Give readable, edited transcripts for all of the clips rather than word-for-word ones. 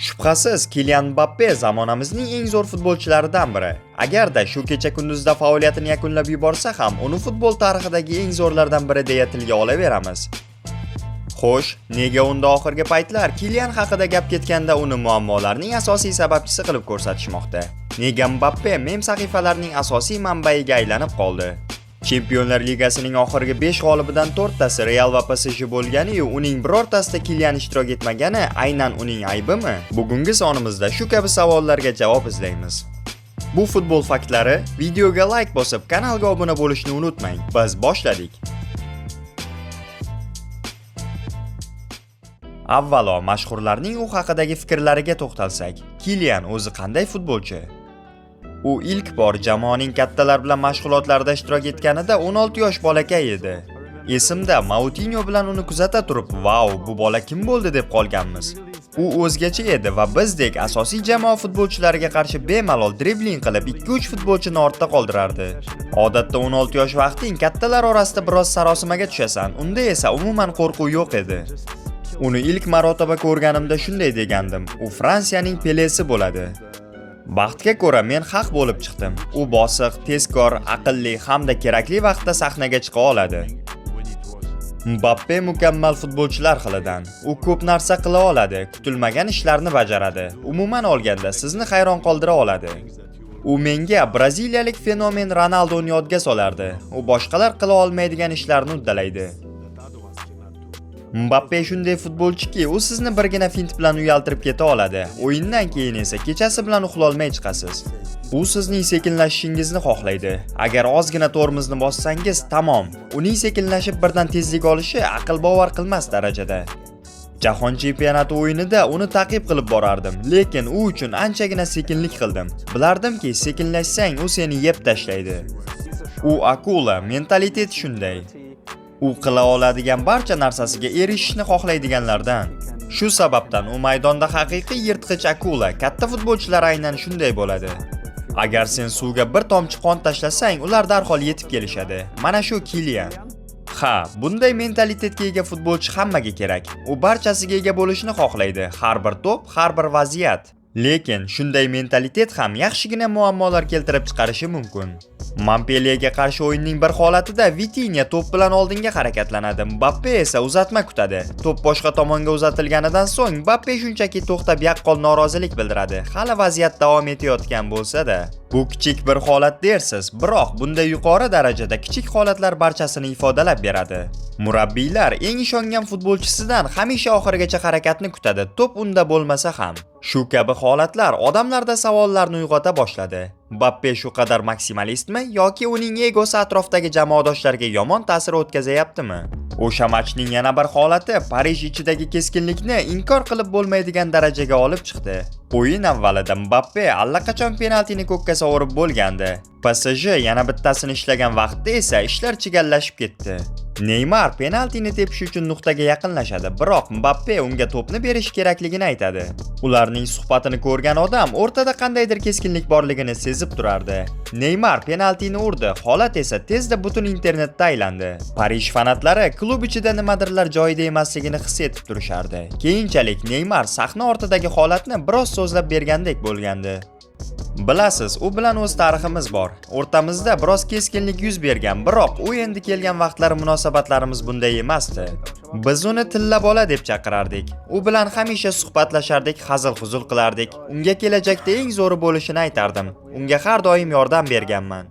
Shubhasiz, Kilian Mbappe zamonamizning eng zo'r futbolchilaridan biri. Agarda shu kecha kunduzda faoliyatini yakunlab yuborsa ham, uni futbol tarixidagi eng zo'rlardan biri deya tilga olaveramiz. Xo'sh, nega unda oxirgi paytlar Kilian haqida gap ketganda uni muammolarning asosiy sababchisi qilib ko'rsatishmoqda? Nega Mbappe mem sahifalarining asosiy manbaiga aylanib qoldi? Chempionlar Ligasining oxirgi 5 g'olibidan 4 tasi Real va PSG bo'lgani-yu, uning birortasida Kilian ishtirok etmagani aynan uning aybimi? Bugungi sonimizda shu kabi savollarga javob izlaymiz. Bu futbol faktlari. Videoga like bosib, kanalga obuna bo'lishni unutmang. Biz boshladik. Avvalo mashhurlarning u haqidagi fikrlariga to'xtalsak, Kilian o'zi qanday futbolchi? U ilk bor jamoaning kattalar bilan mashg'ulotlarda ishtirok etganida 16 yosh bolakay edi. Esimda, Moutinyo bilan uni kuzata turib, "Vau, bu bola kim bo'ldi?" deb qolganmiz. U o'zgacha edi va bizdek asosiy jamoa futbolchilariga qarshi bemalol dribling qilib 2-3 futbolchini ortda qoldirardi. Odatda 16 yosh vaqting kattalar orasida biroz sarosimaga tushasan, unda esa umuman qo'rquv yo'q edi. Uni ilk marotaba ko'rganimda shunday degandim: "U Fransiyaning Pelesi bo'ladi." Baxtga ko'ra men haq bo'lib chiqdim. U bosiq, tezkor, aqlli hamda kerakli vaqtda sahnaga chiqa oladi. Mbappe mukammal futbolchilar xilidan. U ko'p narsa qila oladi, kutilmagan ishlarni bajaradi. Umuman olganda sizni hayron qoldira oladi. U menga braziliyalik fenomen Ronaldoni yodga solardi. U boshqalar qila olmaydigan ishlarni uddalaydi. Mbappe shunday futbolchiki, u sizni birgina fint bilan uyaltirib keta oladi. O'yindan keyin esa kechasi bilan uxlolmay chiqasiz. U sizning sekinlashishingizni xohlaydi. Agar ozgina tormozni bossangiz, tamom. Uning sekinlashib birdan tezlik olishi aql bovar qilmas darajada. Jahon chempionati o'yinida uni ta'qib qilib borardim, lekin u uchun anchagina sekinlik qildim. Bilardimki, sekinlashsang u seni yeb tashlaydi. U akula, mentalitet shunday. U qila oladigan barcha narsasiga erishishni xohlaydiganlardan. Shu sababdan u maydonda haqiqiy yirtqich akula, katta futbolchilar aynan shunday bo'ladi. Agar sen suvga bir tomchi qon tashlasang, ular darhol yetib kelishadi. Mana shu Kilian. Ha, bunday mentalitetga ega futbolchi hammaga kerak. U barchasiga ega bo'lishni xohlaydi. Har bir to'p, har bir vaziyat. Lekin shunday mentalitet ham yaxshigina muammolar keltirib chiqarishi mumkin. Montpellierga qarshi o'yinning bir holatida Vitinha to'p bilan oldinga harakatlanadi. Mbappe esa uzatma kutadi. To'p boshqa tomonga uzatilganidan so'ng Mbappe shunchaki to'xtab yaqqol norozilik bildiradi. Hali vaziyat davom etayotgan bo'lsa-da. Bu kichik bir holat dersiz, biroq bunday yuqori darajada kichik holatlar barchasini ifodalab beradi. Murabbiylar eng ishongan futbolchisidan hamisha oxirigacha harakatni kutadi, to'p unda bo'lmasa ham. Shu kabi holatlar odamlarda savollarni uyg'ota boshladi. Mbappe shu qadar maksimalistmi yoki uning egosi atrofdagi jamoadoshlariga yomon ta'sir o'tkazayaptimi? O'sha matchning yana bir holati Parij ichidagi keskinlikni inkor qilib bo'lmaydigan darajaga olib chiqdi. O'yin avvalida Mbappe allaqachon penaltini ko'kka sovurib bo'lgandi. PSG yana bittasini ishlagan vaqtda esa ishlar chigallashib ketdi. Neymar penaltini tepish uchun nuqtaga yaqinlashadi, biroq Mbappe unga to'pni berish kerakligini aytadi. Ularning suhbatini ko'rgan odam o'rtada qandaydir keskinlik borligini sezib turardi. Neymar penaltini urdi, holat esa tezda butun internetda aylandi. Parij fanatlari klub ichida nimadirlar joyida emasligini his etib turishardi. Keyinchalik Neymar sahna ortidagi holatni biroz so'zlab bergandek bo'lgandi. Bilasiz, u bilan o'z tariximiz bor. O'rtamizda biroz keskinlik yuz bergan, biroq u endi kelgan vaqtlari munosabatlarimiz bunday emasdi. Biz uni tilla bola deb chaqirardik. U bilan hamisha suhbatlashardik, hazil-huzul qilardik. Unga kelajakda eng zo'ri bo'lishini aytardim. Unga har doim yordam berganman.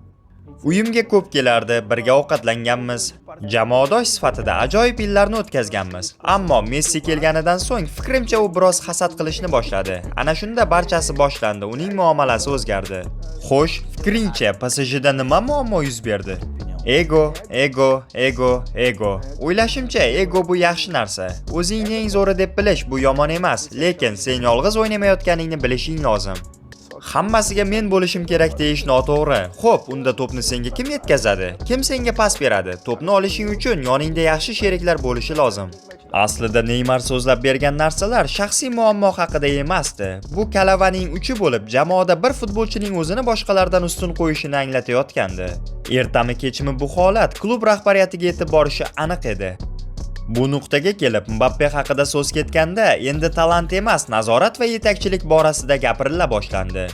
Uyimga ko'p kelardi, birga ovqatlanganmiz. Jamoadosh sifatida ajoyib yillarni o'tkazganmiz. Ammo Messi kelganidan so'ng fikrimcha u biroz hasad qilishni boshladi. Ana shunda barchasi boshlandi, uning muomalasi o'zgardi. Xo'sh, fikringcha PSJda nima muammo yuz berdi? Ego, ego, ego, ego. O'ylashimcha, ego bu yaxshi narsa. O'zingni eng zo'ri deb bilish bu yomon emas, lekin sen yolg'iz o'ynamayotganingni bilishing lozim. Hammasiga men bo'lishim kerak deyish noto'g'ri. Xo'p, unda to'pni senga kim yetkazadi? Kim senga pas beradi? To'pni olishing uchun yoningda yaxshi sheriklar bo'lishi lozim. Aslida Neymar so'zlab bergan narsalar shaxsiy muammo haqida emasdi. Bu kalavaning uchi bo'lib, jamoada bir futbolchining o'zini boshqalardan ustun qo'yishini anglatayotgandi. Ertami kechmi bu holat klub rahbariyatiga yetib borishi aniq edi. Bu nuqtaga kelib Mbappe haqida so'z ketganda, endi talant emas, nazorat va yetakchilik borasida gapirila boshlandi.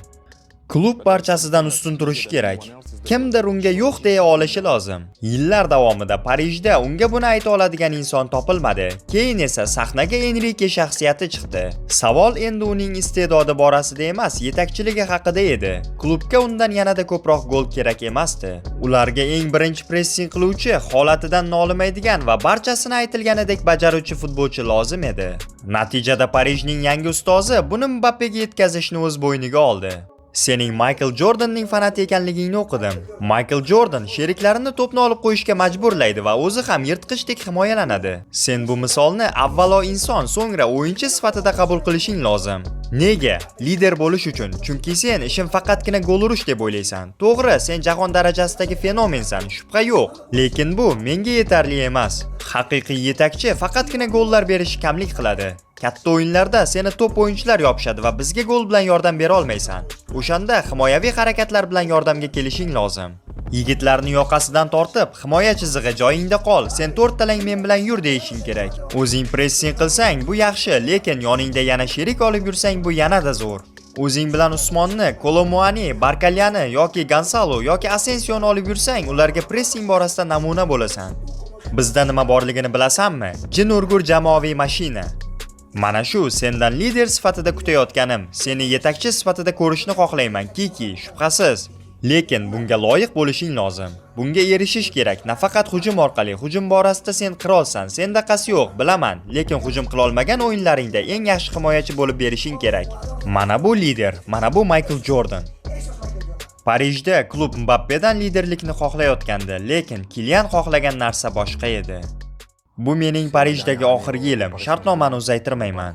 Klub barchasidan ustun turishi kerak. Kimdir unga yo'q deya olishi lozim. Yillar davomida Parijda unga buni ayta oladigan inson topilmadi. Keyin esa sahnaga Enrike shaxsiyati chiqdi. Savol endi uning iste'dodi borasida emas, yetakchiligi haqida edi. Klubga undan yanada ko'proq gol kerak emasdi. Ularga eng birinchi pressing qiluvchi, holatidan nolimaydigan va barchasini aytilganidek bajaruvchi futbolchi lozim edi. Natijada Parijning yangi ustozi buni Mbappega yetkazishni o'z bo'yniga oldi. Sening Michael Jordanning fanati ekanligingni o'qidim. Michael Jordan sheriklarini to'pni olib qo'yishga majburlaydi va o'zi ham yirtqichdek himoyalanadi. Sen bu misolni avvalo inson, so'ngra o'yinchi sifatida qabul qilishing lozim. Nega? Lider bo'lish uchun. Chunki sen ishim faqatgina gol urish deb o'ylaysan. To'g'ri, sen jahon darajasidagi fenomensan, shubha yo'q. Lekin bu menga yetarli emas. Haqiqiy yetakchi faqatgina gollar berishi kamlik qiladi. Katta o'yinlarda seni top o'yinchilar yopishadi va bizga gol bilan yordam bera olmaysan. O'shanda himoyaviy harakatlar bilan yordamga kelishing lozim. Yigitlarni yoqasidan tortib, himoya chizig'i joyingda qol, sen to'rttalang men bilan yur deyishing kerak. O'zing pressing qilsang bu yaxshi, lekin yoningda yana sherik olib yursang bu yanada zo'r. O'zing bilan Usmonni, Kolomuani, Barkalyani yoki Gonsalo yoki Asensioni olib yursang, ularga pressing borasida namuna bo'lasan. Bizda nima borligini bilasanmi? Jin urgur jamoaviy mashina. Mana shu sendan lider sifatida kutayotganim, seni yetakchi sifatida ko'rishni xohlayman, Kiki, shubhasiz. Lekin bunga loyiq bo'lishing lozim. Bunga erishish kerak, nafaqat hujum orqali. Hujum borasida sen qirolsan, sendaqasi yo'q, bilaman. Lekin hujum qilolmagan o'yinlaringda eng yaxshi himoyachi bo'lib berishing kerak. Mana bu lider, mana bu Michael Jordan. Parijda klub Mbappedan liderlikni xohlayotgandi, lekin Kilian xohlagan narsa boshqa edi. Bu mening Parijdagi oxirgi yilim, shartnomani uzaytirmayman.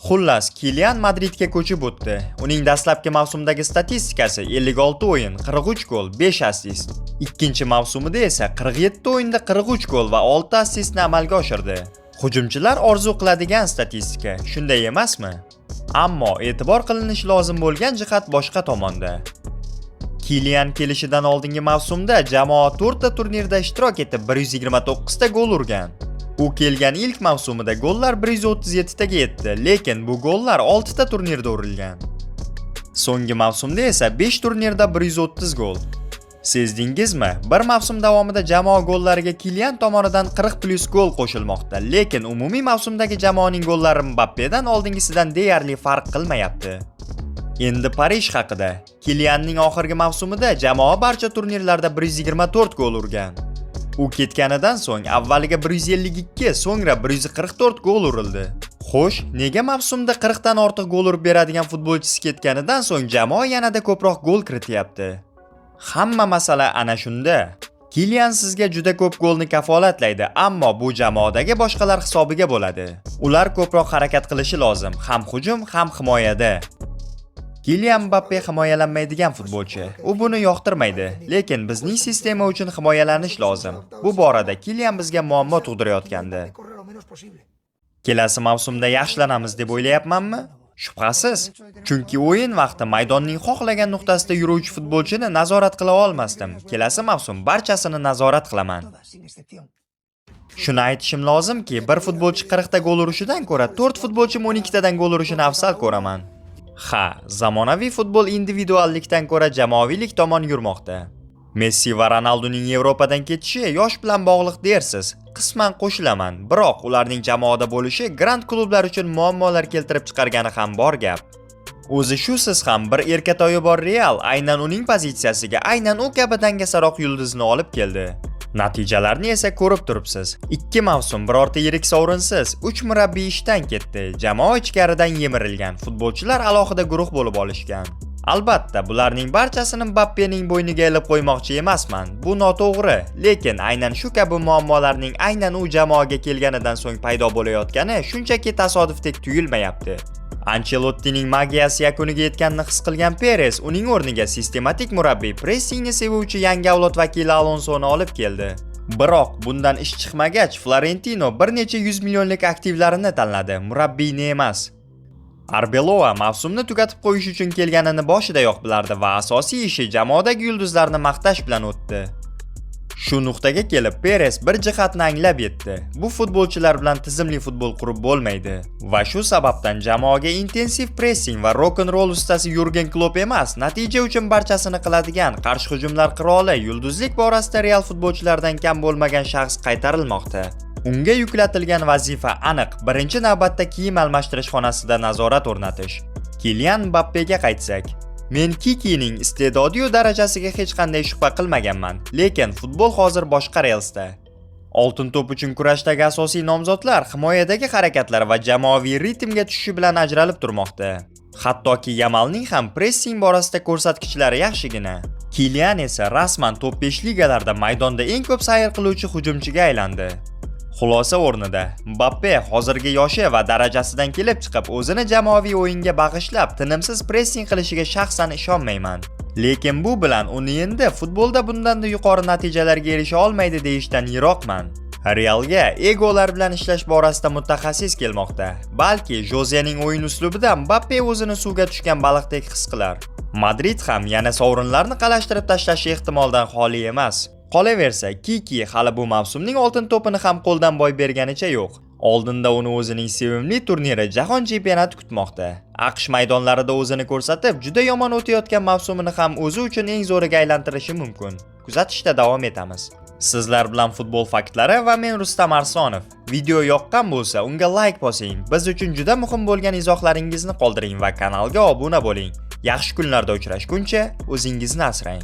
Xullas, Kilian Madridga ko'chib o'tdi. Uning dastlabki mavsumdagi statistikasi 56 o'yin, 43 gol, 5 assist. Ikkinchi mavsumida esa 47 o'yinda 43 gol va 6 assistni amalga oshirdi. Hujumchilar orzu qiladigan statistika, shunday emasmi? Ammo e'tibor qilinishi lozim bo'lgan jihat boshqa tomonda. Kilian kelishidan oldingi mavsumda jamoa 4 ta turnirda ishtirok etib 129 ta gol urgan. U kelgan ilk mavsumida gollar 137 taga yetdi, lekin bu gollar 6 ta turnirda urilgan. So'nggi mavsumda esa 5 turnirda 130 gol. Sezdingizmi? Bir mavsum davomida jamoa gollariga Kilian tomonidan 40 plus gol qo'shilmoqda, lekin umumiy mavsumdagi jamoaning gollari Mbappedan oldingisidan deyarli farq qilmayapti. Endi Parij haqida. Kilianning oxirgi mavsumida jamoa barcha turnirlarda 124 gol urgan. U ketganidan so'ng avvaliga 152, so'ngra 144 gol urildi. Xo'sh, nega mavsumda 40 dan ortiq gol urib beradigan futbolchisi ketganidan so'ng jamoa yanada ko'proq gol kirityapti? Hamma masala ana shunda. Kilian sizga juda ko'p golni kafolatlaydi, ammo bu jamoadagi boshqalar hisobiga bo'ladi. Ular ko'proq harakat qilishi lozim, ham hujum, ham himoyada. Kilian Mbappe himoyalanmaydigan futbolchi. U buni yoqtirmaydi, lekin bizning sistema uchun himoyalanish lozim. Bu borada Kilian bizga muammo tug'dirayotgandi. Kelasi mavsumda yaxshilanamiz deb o'ylayapmanmi? Shubhasiz. Chunki o'yin vaqti maydonning xohlagan nuqtasida yuruvchi futbolchini nazorat qila olmasdim. Kelasi mavsum barchasini nazorat qilaman. Shuni aytishim lozimki, bir futbolchi 40 ta gol urishidan ko'ra 4 futbolchim 12 tadan gol urishini afzal ko'raman. Ha, zamonaviy futbol individuallikdan ko'ra jamoaviylik tomon yurmoqda. Messi va Ronalduning Yevropadan ketishi yosh bilan bog'liq dersiz. Qisman qo'shilaman, biroq ularning jamoada bo'lishi grand klublar uchun muammolar keltirib chiqargani ham bor gap. O'zi shusiz ham bir erkatoyi bor Real aynan uning pozitsiyasiga aynan u kabi dangasaroq yulduzni olib keldi. Natijalarni esa ko'rib turibsiz. 2 mavsum birorta yirik sovrinsiz, 3 murabbiy ishdan ketdi. Jamoa ichkaridan yemirilgan, futbolchilar alohida guruh bo'lib olishgan. Albatta, bularning barchasini Mbappening bo'yniga ilib qo'ymoqchi emasman. Bu noto'g'ri, lekin aynan shu kabi muammolarning aynan u jamoaga kelganidan so'ng paydo bo'layotgani shunchaki tasodifdek tuyulmayapti. Anchelottining magiyasi yakuniga yetganini his qilgan Perez uning o'rniga sistematik murabbiy, pressingni sevuvchi yangi avlod vakili Alonsoni olib keldi. Biroq bundan ish chiqmagach, Florentino bir necha yuz millionlik aktivlarini tanladi, murabbiyni emas. Arbeloa mavsumni tugatib qo'yish uchun kelganini boshidayoq bilardi va asosiy ishi jamoadagi yulduzlarni maqtash bilan o'tdi. Shu nuqtaga kelib Peres bir jihatni anglab yetdi. Bu futbolchilar bilan tizimli futbol qurib bo'lmaydi. Va shu sababdan jamoaga intensiv pressing va rok-n-roll ustasi Yurgen Klopp emas, natija uchun barchasini qiladigan qarshi hujumlar qiroli, yulduzlik borasida Real futbolchilaridan kam bo'lmagan shaxs qaytarilmoqda. Unga yuklatilgan vazifa aniq: birinchi navbatda kiyim almashtirish xonasida nazorat o'rnatish. Kilian Mbappega qaytsak, men Kikining iste'dodiyu darajasiga hech qanday shubha qilmaganman, lekin futbol hozir boshqa relsda. Oltin to'p uchun kurashdagi asosiy nomzodlar himoyadagi harakatlar va jamoaviy ritmga tushishi bilan ajralib turmoqda. Hattoki Yamalning ham pressing borasida ko'rsatkichlari yaxshigina. Kilian esa rasman top 5 ligalarda maydonda eng ko'p sayr qiluvchi hujumchiga aylandi. Xulosa o'rnida, Mbappe hozirgi yoshi va darajasidan kelib chiqib o'zini jamoaviy o'yinga bag'ishlab, tinimsiz pressing qilishiga shaxsan ishonmayman. Lekin bu bilan uni endi futbolda bundanda yuqori natijalarga erisha olmaydi deyishdan yiroqman. Realga egolar bilan ishlash borasida mutaxassis kelmoqda. Balki Jozening o'yin uslubida Mbappe o'zini suvga tushgan baliqdek his qilar. Madrid ham yana sovrinlarni qalashtirib tashlashi ehtimoldan xoli emas. Qolaversa, Kiki hali bu mavsumning oltin to'pini ham qo'ldan boy berganicha yo'q. Oldinda uni o'zining sevimli turniri, Jahon chempionati kutmoqda. AQSh maydonlarida o'zini ko'rsatib, juda yomon o'tayotgan mavsumini ham o'zi uchun eng zo'riga aylantirishi mumkin. Kuzatishda davom etamiz. Sizlar bilan Futbol faktlari va men Rustam Arsonov. Video yoqqan bo'lsa, unga like bosing. Biz uchun juda muhim bo'lgan izohlaringizni qoldiring va kanalga obuna bo'ling. Yaxshi kunlarda uchrashguncha o'zingizni asrang.